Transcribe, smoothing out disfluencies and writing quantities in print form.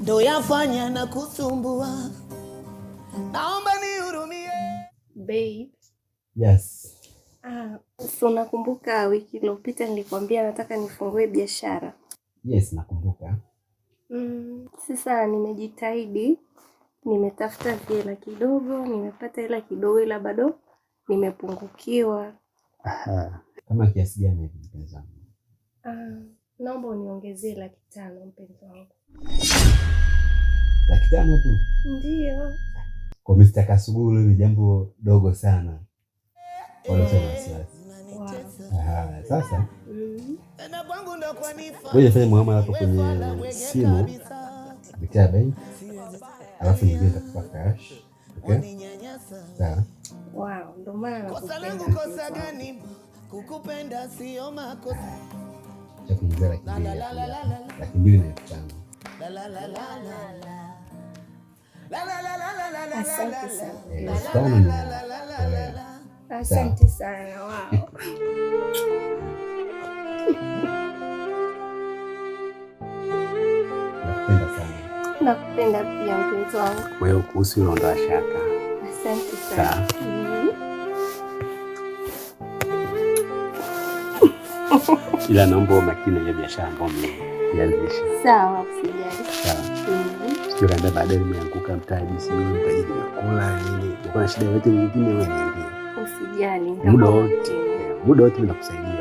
Ndo yafanya na kusumbua, naomba nihurumie. Babe. Yes. Ah, so unakumbuka wiki iliyopita nilikwambia nataka nifungue biashara? Yes, nakumbuka. Sasa nimejitahidi, nimetafuta hela kidogo, nimepata hela kidogo ila bado nimepungukiwa. Aha. Kama kiasi gani hivi, mpenzi wangu? Ah, naomba uniongezee 500,000, mpenzi wangu. 500,000 tu? Ndiyo. Kwa Mr. Kasuguru ni jambo dogo sana. Wala sio na wasiwasi. Wow. Aha, sasa Tena kwangu ndo kwanifa. ngoja nifanye muamala hapo kwenye simu kupitia benki, alafu nyingine nitakupa cash. Okay? Sawa. Wow, ndo maana Kosa nakupenda, langu mpenzi kosa wangu. gani? Kukupenda sio makosa. Cha kuingiza 200,000 hapo. 205,000. La la la la la la. La la la la la la la. Asante sana. 5,000 ni ya. Asante sana. Wow. Nakupenda sana. Nakupenda pia, mpenzi wangu. Kwa hiyo kuhusu hilo ondoa shaka. Asante sana. Sawa. Ila naomba uwe makini na hiyo biashara ambayo umeianzisha. Sawa, usijali. Sawa. Sio kaambia baadaye nimeanguka mtaji, sijui mtaji nimekula nini. Uko na shida yoyote nyingine wewe niambie. Usijali, Muda nitakuwa wote. makini. Muda wote mimi nakusaidia.